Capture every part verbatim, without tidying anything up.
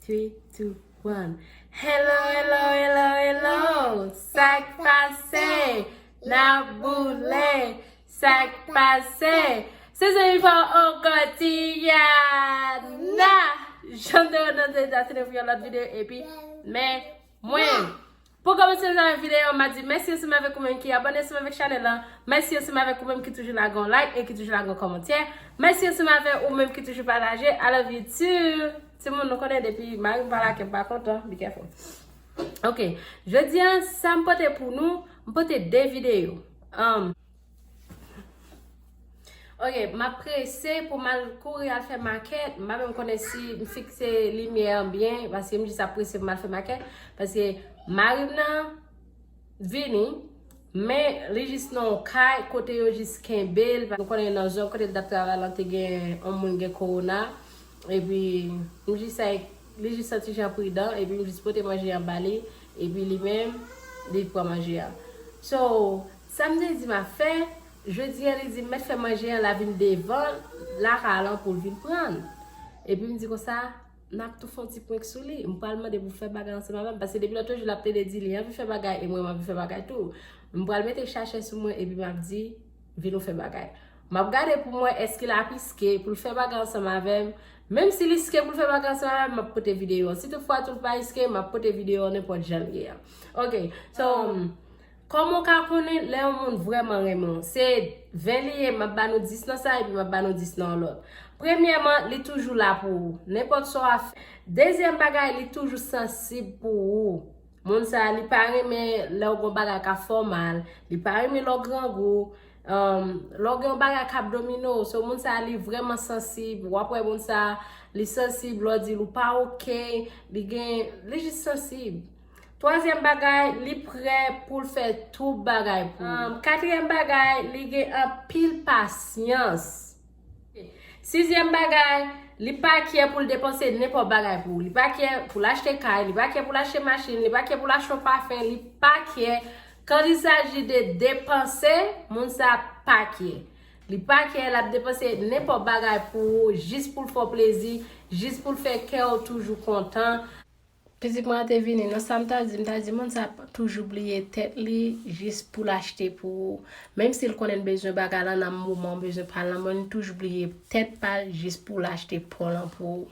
Three, two, one. Hello, hello, hello, hello. Sa k pase? N ap boule. Sa k pase? Se zanmi pa w ankò, Tiana. Jan m te wè nan te datine pou yon lòt videyo, epi, men, mwen, pou kòmanse nan videyo, m ap di mèsi ansanm avèk ou menm ki abòne ansanm avèk chanèl lan. Mèsi ansanm avèk ou menm ki toujou lage yon like e ki toujou lage yon kòmantè. Mèsi ansanm avèk ou menm ki toujou pataje. I love you too. Timoun, nou konnen depi mari m pa lage, m pa kontan. Be careful. Ok, jodi a, sa m pote pou nou, m pote de videyo. Um, ok, m ap prese pou m al kouri al fè makèt. M pa menm konnen si m fikse limyè an byen, paske m jis ap prese pou m al fè makèt. Paske mari m nan vini, men li jis nan yon kay kote yo jis kenbe l. Nou konnen nan zòn kote l t ap travay lan te gen yon moun gen kowona. Epi, m jis, li jis santi jan pridan, epi m jis pote manje an ba li, epi li menm, li pran manje an. So, sa m te di m ap fè, jodi a li di m mèt fè manje an, l a vin devan lakay lan pou l vin pran l. Epi m di konsa, n ap tou fè yon ti prank sou li. M pral mande pou fè bagay ansanm avè m, paske depi lòt jou l ap tande di li anvi fè bagay, e mwen m anvi fè bagay tou. M pral mete chachè sou mwen, epi m ap di, vin nou fè bagay. M ap gade pou m wè èske l ap riske pou l fè bagay ansanm avè m. Menm si l riske pou l fè bagay ansanm avè m, m ap pote videyo an. Si toutfwa tou l pa riske, m ap pote videyo an nenpòt jan l ye a. Ok, so, um, kòman w ka konnen lè yon moun vrèman renmen w? Se ven li ye, m ap ba nou dis nan sa, epi m ap ba nou dis nan yon lòt. Premyèman, li toujou la pou ou. Nenpòt sa w ap fè. Dezyèm bagay, li toujou sansib pou ou. Moun sa, li pa renmen lè w gon bagay k ap fè w mal, li pa renmen lè w grangou, um, lè w gen yon bagay k ap domine w. So, moun sa, li vrèman sansib. W ap wè moun sa, li sansib, lè w di l ou pa oke, li gen, li jis sansib. Twazyèm bagay, li prè pou l fè tout bagay pou ou. Um, katriyèm bagay, li gen anpil pasyans. Sizyèm bagay, li pa kyè pou l depanse nenpòt bagay pou ou. Li pa kyè pou l achte kay, li pa kyè pou l achte machin, li pa kyè pou l achte yon pafen, li pa kyè. Quand il s'agit de dépenser, moun sa pa kyè. Li pa kyè, l ap depanse nenpòt bagay pou ou, jis pou l fè w plezi, jis pou l fè kè w toujou kontan. Pitit mwen an te vini, nan sa m ta di, m ta di, moun sa ap toujou bliye tèt li, jis pou l achte pou ou. Menm si l konnen l bezwen bagay lan nan moman w bezwen pa l nan, men li toujou bliye tèt pa l, jis pou l achte pon lan pou ou.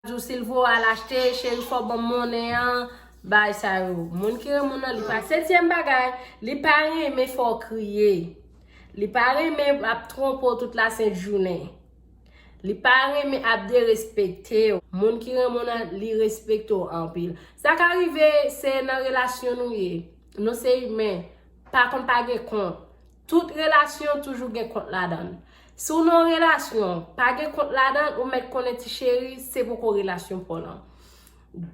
Di w si l voye w al achte, cheri, fò w ban m monnen an, bagay sa yo. Moun ki renmen w nan, li pa. Setyèm bagay, li pa renmen fè w kriye. Li pa renmen ap twonpe w tout lasent jounen. Li pa renmen ap derespekte w. Moun ki renmen w nan, li respekte w anpil. Sa ka rive, se nan relasyon nou ye. Nou se imen. Pa konn pa gen kont. Tout relasyon toujou gen kont ladan l. Si w nan yon relasyon, pa gen kont ladan l, ou mèt konnen ti cheri, se poko relasyon pa w lan.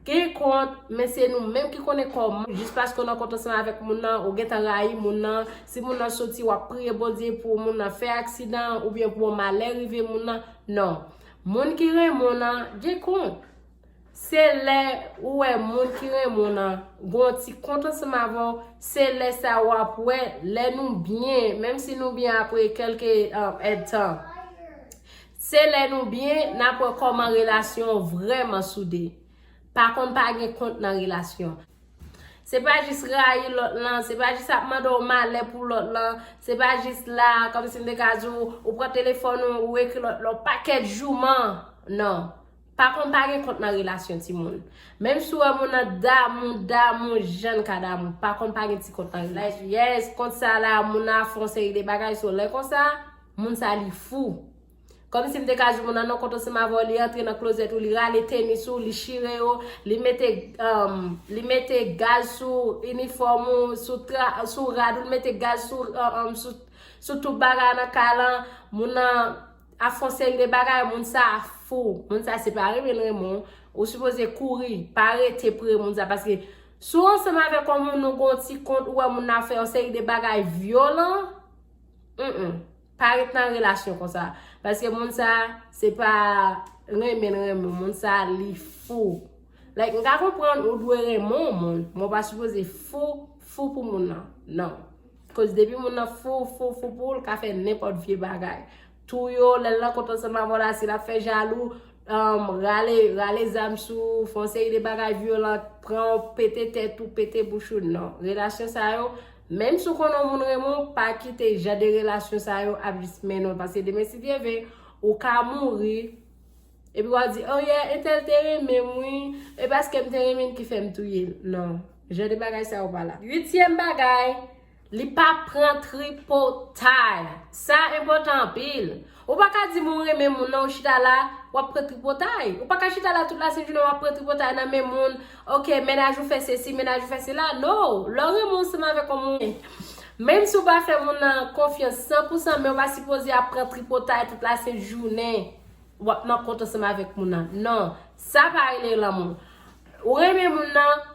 Gen kont, men se nou menm ki konnen kò moun. Jis paske w nan kont ansanm avèk moun nan, ou gentan rayi moun nan. Si moun nan soti, w ap priye Bondye pou moun nan fè aksidan, oubyen pou yon malè rive moun nan. Non. Moun ki renmen w nan, gen kont. Se lè ou wè moun ki renmen w nan gon ti kont ansanm avè w, se lè sa w ap wè, lè nou byen, menm si nou byen apre kèlke, um, èdtan. Se lè nou byen, n ap wè kòman relasyon an vrèman soude. Pa konn pa gen kont nan relasyon. Se pa jis rayi lòt lan, se pa jis ap mande w malè pou lòt lan, se pa jis la, kòmsi m te ka di w, ou pran telefòn ou, ou ekri lòt lan yon pakèt jouman. Non. Pa konn pa gen kont nan relasyon timoun. Menm si w wè moun nan damou, damou, jan l ka damou, pa konn pa gen ti kont nan relasyon. Yes, kont sa la, moun nan ap fè yon seri de bagay, so lè konsa, moun sa li fou. Kòmsi m te ka di moun nan nan kont ansanm avè w, li antre nan klozèt ou, li rale tenis ou, li chire yo, li mete, um, li mete gaz sou inifòm ou, sou tra, sou rad ou, li mete gaz sou, um, um, sou, sou tout bagay nan kay lan, moun nan ap fè yon seri de bagay, moun sa a fou. Moun sa se pa renmen l renmen w. Ou sipoze kouri, pa rete pre moun sa. Paske si w ansanm avèk yon moun, nou gon ti kont, ou wè moun nan ap fè yon seri de bagay vyolan, mm, mm, pa ret nan relasyon konsa. Paske moun sa, se pa renmen l renmen w. Moun sa, li fou. Like, m ka konprann ou dwe renmen yon moun, men w pa sipoze fou, fou pou moun nan. Non. Koz depi moun nan fou, fou, fou pou w, l ka fè nenpòt vye bagay. Touye w, lè l nan kont ansanm avè w la, si l ap fè jalou, um, rale, rale zam sou ou, fè yon seri de bagay vyolan, pran w, pete tèt ou, pete bouch ou, non. Relasyon sa yo, menm si w konnen yon moun renmen w, pa kite jan de relasyon sa yo ap jis mennen w. Paske demen, si Dye vle, ou ka mouri, epi w ap di, oh yeah, entèl te renmen m, wi, e paske m te renmen l ki fè m touye l. Non, jan de bagay sa yo pa la. Uityèm bagay, li pa pran tripotay. Sa enpòtan anpil. Ou pa ka di m ou renmen moun nan, ou chita la, w ap pran tripotay. Ou pa ka chita la tout lasent jounen, w ap pran tripotay nan men moun. Ok, mennaj ou fè sesi, mennaj ou fè sela. No, lè w renmen ansanm avèk yon moun, menm si w pa fè moun nan konfyans san pou san, men w pa sipoze ap pran tripotay tout lasent jounen. W ap nan kont ansanm avèk moun nan. Non, sa pa rele lanmou. Ou renmen moun nan,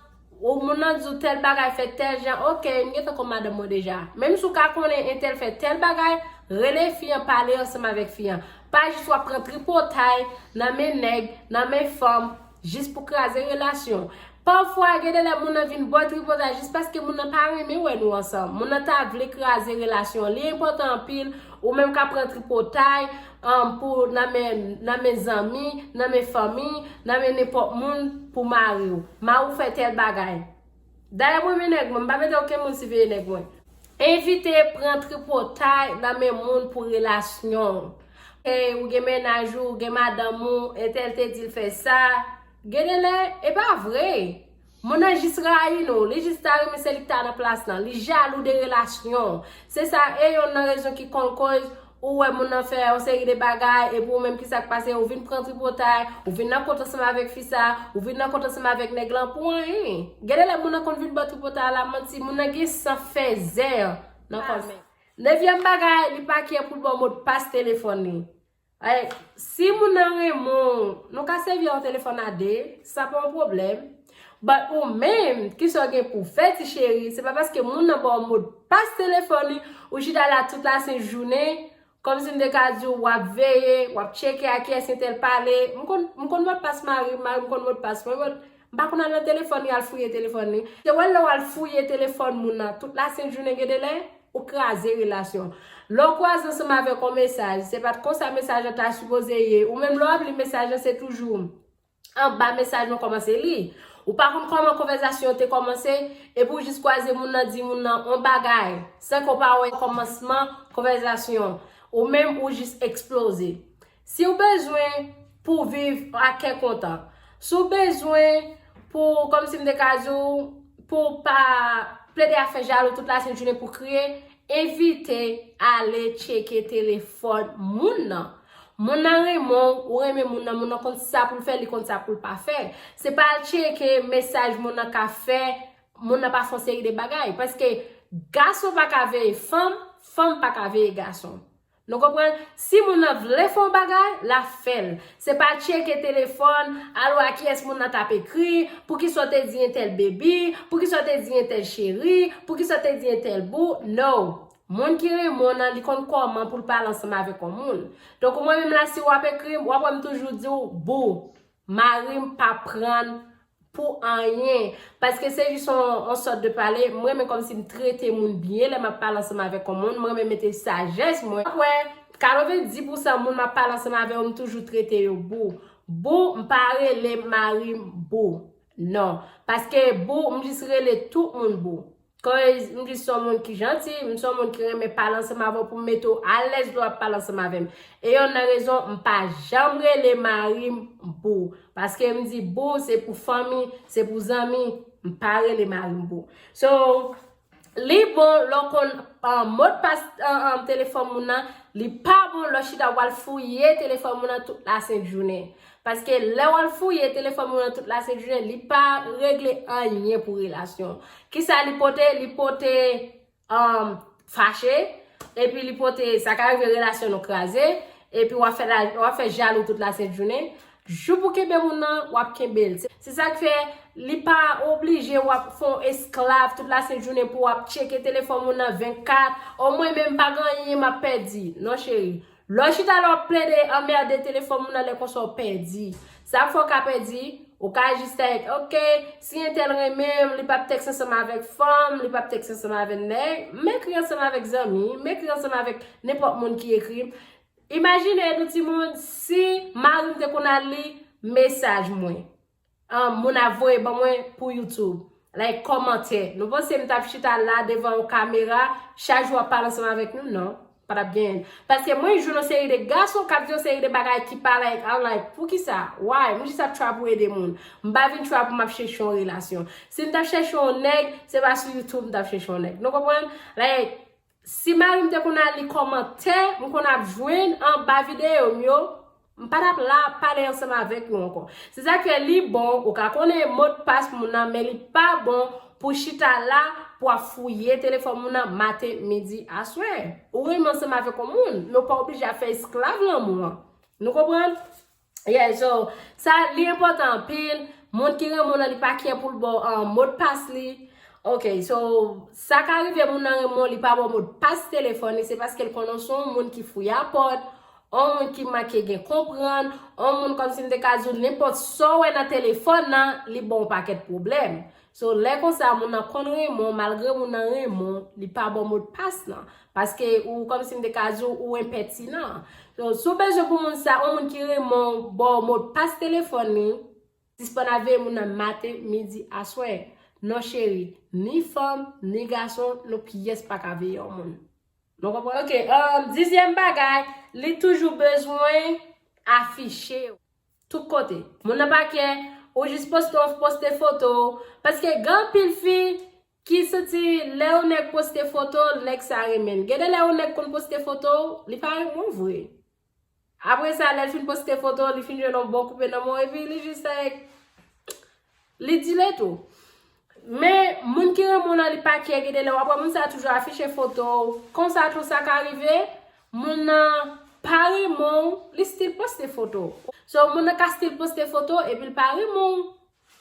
ou moun nan di w tèl bagay fè tèl jan, ok, m gentan konn madanm mwen deja. Menm si w ka konnen entèl fè tèl bagay, rele fi an, pale ansanm avèk fi an. Pa jis w ap pran tripotay nan men nèg, nan men fanm, jis pou kraze relasyon. Pafwa, gen de lè moun nan vin ba w tripotay jis paske moun nan pa renmen wè nou ansanm. Moun nan ta vle kraze relasyon. Li enpòtan anpil, ou menm ka pran tripotay, um, pou nan men, nan men zanmi, nan men fanmi, nan men nenpòt moun pou mari w. Mari w fè tèl bagay. Dayè mwen renmen nèg mwen, m pa mete okenn moun siveye nèg mwen. Evite pran tripotay nan men moun pou relasyon w. E ou gen mennaj ou, ou gen madanm ou, entèl te di l fè sa. Gen de lè, e pa vre. Moun nan jis rayi nou, li jis ta renmen se li ki ta nan plas lan, li jalou de relasyon. Se sa, e yonn nan rezon ki konn koz ou wè moun nan fè yon seri de bagay, epi ou menm ki sa k pase, ou vin pran tripotay, ou vin nan kont ansanm avèk fi sa, ou vin nan kont ansanm avèk nèg lan pou anyen. Gen de lè moun nan konn vin ba w tripotay la, manti, moun nan gen san fèzè nan kò l. Nevyèm bagay, li pa kè pou l ba w modpas telefòn li. Ay, si moun nan renmen w, nou ka sèvi yon telefòn a de, sa pa yon pwoblèm. But ou menm, kisa w gen pou w fè, ti cheri, se pa paske moun nan ba w modpas telefòn li, ou chita la tout lasent jounen, kòmsi m te ka di w, w ap veye, w ap tcheke a kiyès entèl pale. M konn, m konn modpas mari m, mari m konn modpas mwen, but m pa konn al nan telefòn li, al fouye telefòn li. Se wè lè w al fouye telefòn moun nan, tout lasent jounen gen de lè, ou kraze relasyon. Lè w kwaze ansanm avèk yon mesaj, se pa t konsa mesaj lan ta sipoze ye. Ou menm lè w ap li mesaj lan, se toujou anba mesaj lan w kòmanse li. Ou pa konn kòman konvèsasyon an te kòmanse, epi w jis kwaze moun nan di moun nan yon bagay, san ke w pa wè kòmansman konvèsasyon. Ou menm ou jis eksploze. Si w bezwen pou w viv a kè kontan, si w bezwen pou, kòmsi m te ka di w, pou w pa plede ap fè jalou tout lasent jounen pou kriye, evite ale tcheke telefòn moun nan. Moun nan renmen w, ou renmen moun nan, moun nan konn sa pou l fè, li konn sa pou l pa fè. Se pa al tcheke mesaj moun nan ka fè, moun nan pa fè yon seri de bagay. Paske gason pa ka veye fanm, fanm pa ka veye gason. Nou konprann? Si moun nan vle fè yon bagay, l ap fè l. Se pa tcheke telefòn, al wè a kiyès moun nan t ap ekri, poukisa w te di entèl baby, poukisa w te di entèl cheri, poukisa w te di entèl boo. No. Moun ki renmen w nan, li konn kòman pou l pale ansanm avèk yon moun. Donk, mwen menm la, si w ap ekri m, w ap wè m toujou di w boo. Mari m pa pran pou anyen. Paske se jis yon, yon sòt de pale. M renmen kòmsi m trete moun byen lè m ap pale ansanm avèk yon moun. M renmen mete sajès mwen. W ap wè, katrevenndis pousan moun m ap pale ansanm avè yo, m toujou trete yo boo. Boo, m pa rele mari m boo. Non. Paske boo, m jis rele tout moun boo. Cause m jis se yon moun ki janti, m se yon moun ki renmen pale ansanm avè w pou m mete w alèz lè w ap pale ansanm avè m. E yonn nan rezon m pa janm rele mari m boo. Paske m di boo se pou fanmi, se pou zanmi, m pa rele mari m boo. So, li bon lè w konn, uh, modpas, uh, uh, telefòn moun nan, li pa bon lè w chita w al fouye telefòn moun nan tout lasent jounen. Paske lè w al fouye telefòn moun nan tout lasent jounen, li pa regle anyen pou relasyon. Kisa li pote? Li pote, um, fache, epi li pote, sa ka rive relasyon nou kraze, epi w ap fè la, w ap fè jalou tout lasent jounen. Jou pou kenbe moun nan, w ap kenbe l. Se, se sa k fè li pa oblije w ap fè yon esklav tout lasent jounen pou w ap tcheke telefòn moun nan vennkat. O mwen menm pa gen anyen m ap pèdi. Non, cheri. Lè w chita la w ap plede anmède telefòn moun nan lè konsa w pèdi. Sa k fè w ka pèdi? Ou ka jis tèks, ok, si entèl renmen m, li p ap tèks ansanm avèk fanm, li p ap tèks ansanm avèk nèg, m ekri ansanm avèk zanmi, m ekri ansanm avèk nenpòt moun ki ekri m. Imajine nou timoun, si mari m te konn al li mesaj mwen, um, moun ap voye ban mwen pou YouTube, like kòmantè. Nou panse m t ap chita la devan yon kamera, chak jou ap pale ansanm avèk nou? Non, pa t ap genyen. Paske mwen jwenn yon seri de gason k ap di yon seri de bagay ki pa like, I'm like, poukisa? Why? Mwen jis ap try pou ede moun. M pa vin try pou m ap chèche yon relasyon. Si m t ap chèche yon nèg, se pa sou YouTube m t ap chèche yon nèg. Nou konprann? Like, si mari m te konn al li kòmantè m konn ap jwenn anba videyo m yo, m pa t ap la ap pale ansanm avèk nou ankò. Se sa k fè li bon, ou ka konnen modpas moun nan, men li pa bon pou chita la pou ap fouye telefòn moun nan maten, midi, aswè. Ou renmen ansanm avèk yon moun, men w pa oblije ap fè esklav lanmou an. Nou konprann? Yeah, so, sa li enpòtan anpil. Moun ki renmen w nan, li pa care pou l ba w, um, modpas li. Ok, so, sa ka rive moun nan renmen w, li pa ba w modpas telefòn li, se paske l konnen w se yon moun ki fouyapòt, yon moun ki manke gen konprann, yon moun kòmsi m te ka di w nenpòt sa w wè nan telefòn nan, li ba w pakèt pwoblèm. So, lè konsa, moun nan konn renmen w, malgre moun nan renmen w, li pa ba w modpas lan. Paske ou, kòmsi m te ka di w, ou enpètinan. So, si w bezwen pou moun sa, yon moun ki renmen w ba w modpas telefòn li, sispann ap veye moun nan maten, midi, aswè. Non cheri, ni fanm, ni gason, nou pyès pa ka veye yon moun. Nou konprann? Ok, um, dizyèm bagay, li toujou bezwen afiche w tout kote. Moun nan pa care, ou jis poste, w poste foto w. Paske gen anpil fi ki santi lè yon nèg poste foto l, nèg sa renmen l. Gen de lè yon nèg konn poste foto w, li pa renmen w vre. Apre sa, lè l fin poste foto w, li fin jwenn yon bon koupe nan men w, epi li jis like, li delete ou. Men, moun ki renmen w nan, li pa care, gen de lè w ap wè moun sa toujou afiche foto w. Konsa tou sa ka rive, moun nan pa renmen w, li still poste foto w. So, moun nan ka still poste foto, epi l pa renmen w.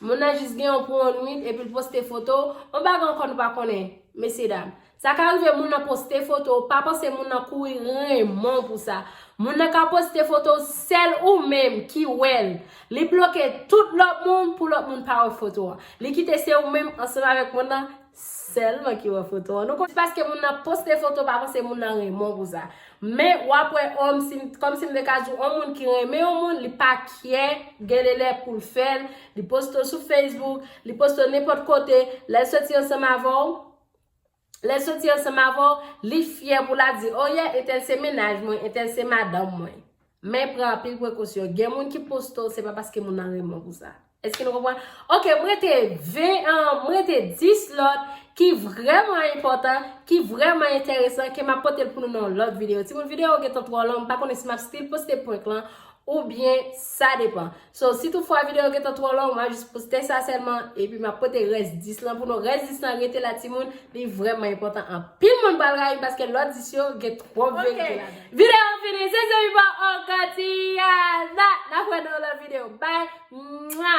Moun nan jis gen w pou yon nwit, epi l poste foto w. Yon bagay ankò nou pa konnen, mesye dam. Sa ka rive moun nan poste foto w, pa panse moun nan kouri renmen w pou sa. Moun nan ka poste foto w, sèl ou menm ki wè l. Li bloke tout lòt moun pou lòt moun pa wè foto an. Li kite se ou menm ansanm avèk moun nan sèlman ki wè foto an. Nou konn paske moun nan poste foto, pa panse moun nan renmen w pou sa. Men w ap wè yon, si m, kòmsi m te ka di w, yon moun ki renmen yon moun, li pa care, gen de lè pou l fè l, li poste w sou Facebook, li poste w nenpòt kote, lè l soti ansanm avè w, lè l soti ansanm avè w, li fyè pou l ap di, oh yeah, entèl se mennaj mwen, entèl se madanm mwen. Men pran anpil prekosyon. Gen moun ki poste w, se pa paske moun nan renmen w pou sa. Èske nou konprann? Ok, m rete ven, ah, m rete dis lòt ki vrèman enpòtan, ki vrèman enteresan, ke m ap pote l pou nou nan yon lòt videyo. Timoun, videyo yo gentan twò long, m pa konnen si m ap still poste prank lan, oubyen sa depan. So, si toutfwa videyo yo gentan twò long, m ap jis poste sa sèlman, epi m ap pote rès dis lan pou nou. Rès dis lan rete la, timoun, li vrèman enpòtan. Anpil moun pral rayi paske lòt dis yo gen twòp verite ladan. Videyo an fini, se Zemi pa ankò Tiana. N ap wè nan yon lòt videyo. Bye. Mwa.